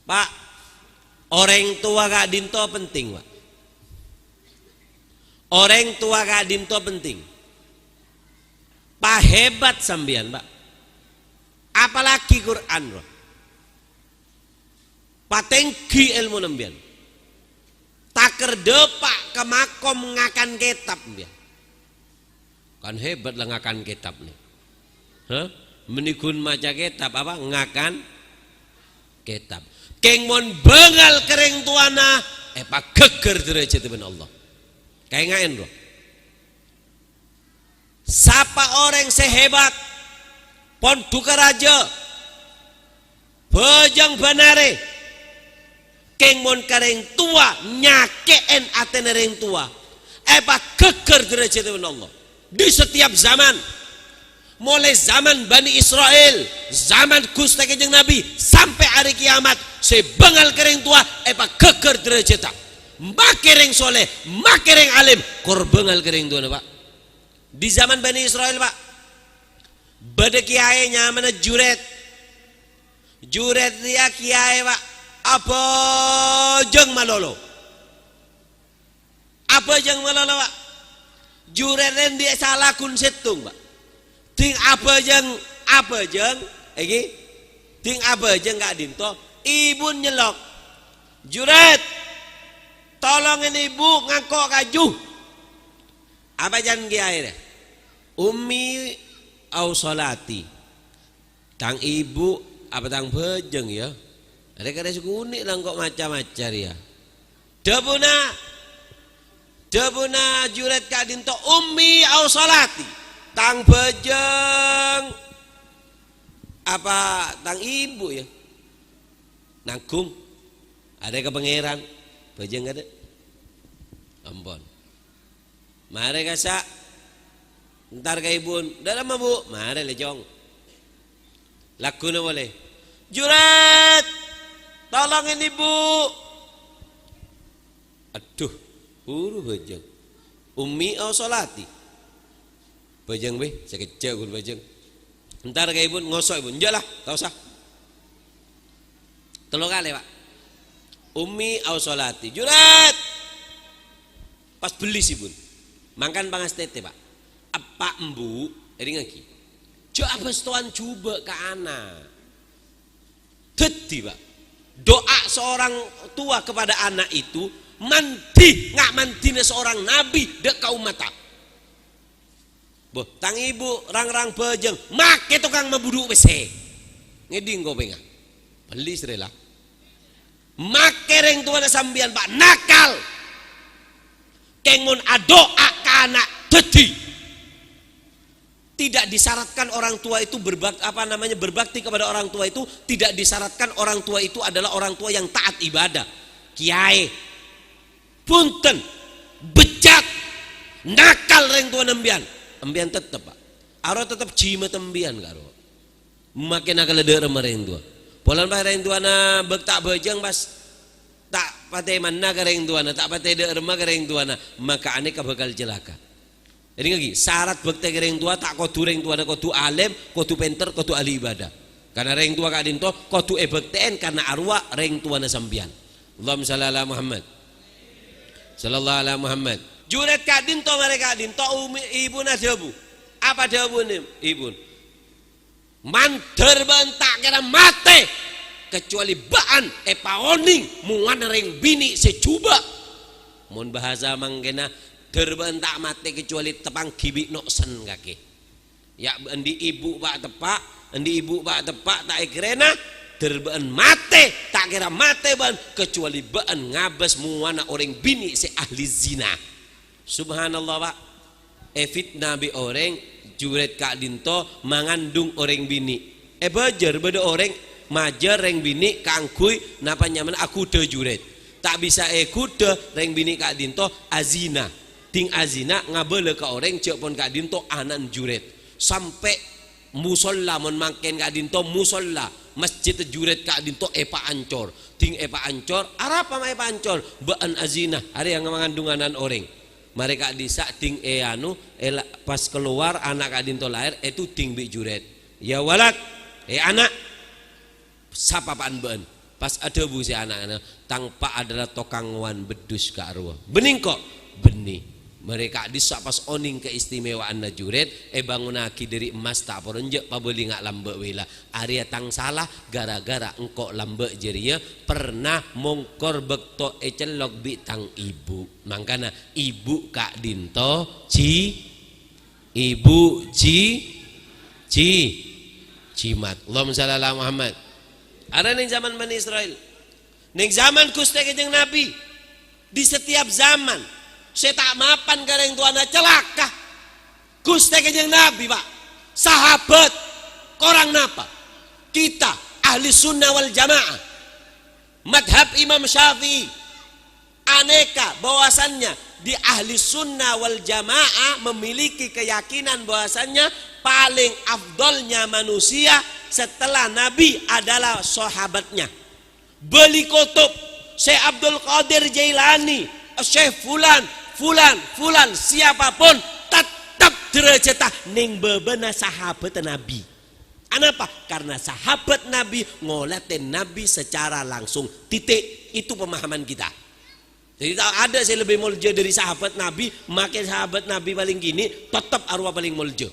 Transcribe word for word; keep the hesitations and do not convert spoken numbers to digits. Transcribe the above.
Pa', orèng towa ka'dinto penting, Pa'. Orèng towa ka'dinto penting. Pahebat sampèyan, Pa'. Apalagi Qur'an, bro. Patèngghi èlmona sampèyan. Takèr dâpa' ka makom ngakan kètab, sampèyan. Kan hebat la ngakan kètab nè. Hah? Mènè ghun maca kètab apa? Ngakan kètab. Kèng mon bângal ka rèng towana, èpaghâggâr dârâjhâddhâ bân Allah. Kaènga'è, bro. Sapa orèng sè hebat, pon dhukaraja, bhâjâng bân arè, kèng mon ka rèng towa nyakè'è atèna rèng towa, èpaghâggâr dârâjhâddhâ bân Allah. Di setiap zaman, molaè zaman Bani Isra'il, zaman Ghustè Kanjeng Nabi, sampè' arè kiyamat, sè bângal ka rèng towa èpaghâggâr dârâjhâddhâ. Makè rèng soleh, makè rèng alim, kor bângal ka rèng towana, Pa'. Di zaman Bani Isra'il, Pa', bâdâ kiyaè nyamana Jurèt. Jurèt rèya kiyaè, Pa', abhâjâng malolo. Abhâjâng malolo, Pa'. Jurèt rèya andi' sala ghun sèttong, Pa'. Dhing abhâjâng, abhâjâng, èngghi. Dhing abhâjâng ka'dinto, ibuna nyellok. "Jurèt, tolongin ibu ngangko' kaju." Apa can kiyaè rèya? "Ummi au sholati." Tang ibu apa tang bhâjâng, ya? Rè-karè sakonè' la engko' maca-maca rèya. Dhâbuna, dhâbuna Jurèt ka'dinto, "Ummi au sholati." Tang bhâjâng apa tang ibu, ya? Nangghung. Arè ka Pangèran. Bhâjâng kadâ'? Ampon. Marè kassa'. Entar ka ibuna. "Dâ'remma, Bu?" "Marè, lè, Cong." Lagghuna polè. "Jurèt! Tolongin ibu!" Adhu, buru bhâjâng. "Ummi au sholati?" Bhâjâng, bhâi, sakejjhâ' ghun bhâjâng. Entar ka ibuna, ngoso' ibuna. "Enjâ' la, ta' osa." Tello kalè, Pa'. "Ummi au sholati?" "Jurèt!" Pas bellis ibuna. Mangkana pangastètè, Pa'. Eppa' embu', èrèngngaghi. Jhâ' abâstowan jhubâ' ka ana'. Dhâddhi, Pa', doa seorang tua kepada anak itu mandi, nga' mandina seorang nabi dâ' ka ommatta. Bâh, tang ibu rang-rang bhâjâng, makè tokang mabudhu' pèssè. Ngèdhing kopèngnga. Bellis rè la. Makè rèng towana sampèyan, Pa', nakal. Kèng mon adu'a ka ana' dhâddhi. Tidak disyaratkan orang tua itu berbak-, apa namanya, berbakti kepada orang tua itu tidak disyaratkan orang tua itu adalah orang tua yang taat ibadah. Kiyaè. Bhunten, bejjat, nakal rèng towana sampèyan. Sampèyan tettep, Pa'. Aro tettep jimat sampèyan, karo. Makè nakalla dâ' remma rèng towa. Polana pas rèng towana bâk-, ta' bhâjâng, pas ta' patè manna ka rèng towana, ta' patè dâ' remma ka rèng towana, maka anèka bhâkal calaka. Èrèngngaghi, sarat bhâktè ka rèng towa ta' kodhu rèng towana kodhu alim, kodhu pènter, kodhu ahli ibadah. Karna rèng towa ka'dinto kodhu èbhâktè'è karna arowa rèng towana sampèyan. Allahumma shalli ala Muhammad. Sallallahu ala Muhammad. Jurèt ka'dinto, marè ka'dinto, umi-, ibuna adhâbu. Apa dhâbuna ibuna? "Mandhâr bâ'ân ta' kèra matè, kacuali bâ'ân èpaonèng mowana rèng binè' sè jhubâ'." Mon bhâsa mangkèna, "Dhâr bâ'ân ta' matè kacuali tapangghi bi' no'sen kakè." Ya, andi' ibu pa' teppa', andi' ibu pa' teppa' ta' èkèrèna, dhâr bâ'ân matè, ta' kèra matè bâ'ân, kacuali bâ'ân ngabâs mowana orèng binè' sè ahli zina. Subhanallah, Pa'. Èfitna bi' orèng, jurèt ka'dinto mangandung orèng binè'. Èbâjâr bâdâ orèng majâr rèng binè' kaangghuy napa nyamana aghudhâ jurèt. Ta' bisa èghudhâ rèng binè' ka'dinto azina. Dhing azina ngabâlâ ka orèng jhâ' pon ka'dinto ana'na jurèt. Sampè' musholla, mon mangkèn ka'dinto musholla, masjid jurèt ka'dinto èpaancor. Dhing èpaancor, arapa ma' èpaancor? Bâ'ân azina, arèya mangandung ana'na orèng. Marè ka'dissa' dhing è anu, è la-, pas kalowar ana' ka'dinto laèr, ètodhing bi' jurèt. "Ya walad, è ana', sapa pa'an bâ'ân?" Pas adhâbu sè ana'na, "Tang pa' adalah tokang ngowan beddus ka'rowa." "Bânnè engko'?" "Bânnè." Marè ka'dissa' pas onèng keistimewaanna Juraij, èbângonnaghi dâri emmas ta' poron, jhâ' pabâli nga' lambâ' wèla. "Arèya tang sala, gara-gara engko' lambâ' jârèya pernah mongkor bâkto ècellok bi' tang ibu'." Mangkana, ibu' ka'dinto ji-, ibu' ji-, ji-, jimat. Allahumma shalli ala Muhammad. Arèya neng zaman Bani Israel. Neng zaman Ghustè Kanjeng Nabi. Di setiap zaman. Sè ta' mapan ka rèng towana, calaka. Ghustè Kanjeng Nabi, Pak. Sahabat. Korang napa? Kita, ahli sunnah wal jamaah. Madhab Imam Syafi'i. Aneka bahwasannya di ahli sunnah wal jamaah memiliki keyakinan bahwasannya paling afdolnya manusia setelah Nabi adalah sahabatnya. Bâli kotop, Syekh Abdul Qadir Jailani, Syekh Fulan, Fulan, Fulan, siapapun, tetep derajata neng bâbâna sahabat Nabi. Anapa? Karena sahabat Nabi ngolatè Nabi secara langsung. Titik. Itu pemahaman kita. Jadi, ta' ada sè lebbi molja dâri sahabat Nabi, make sahabat Nabi palèng kènè', tetep arowa palèng molja.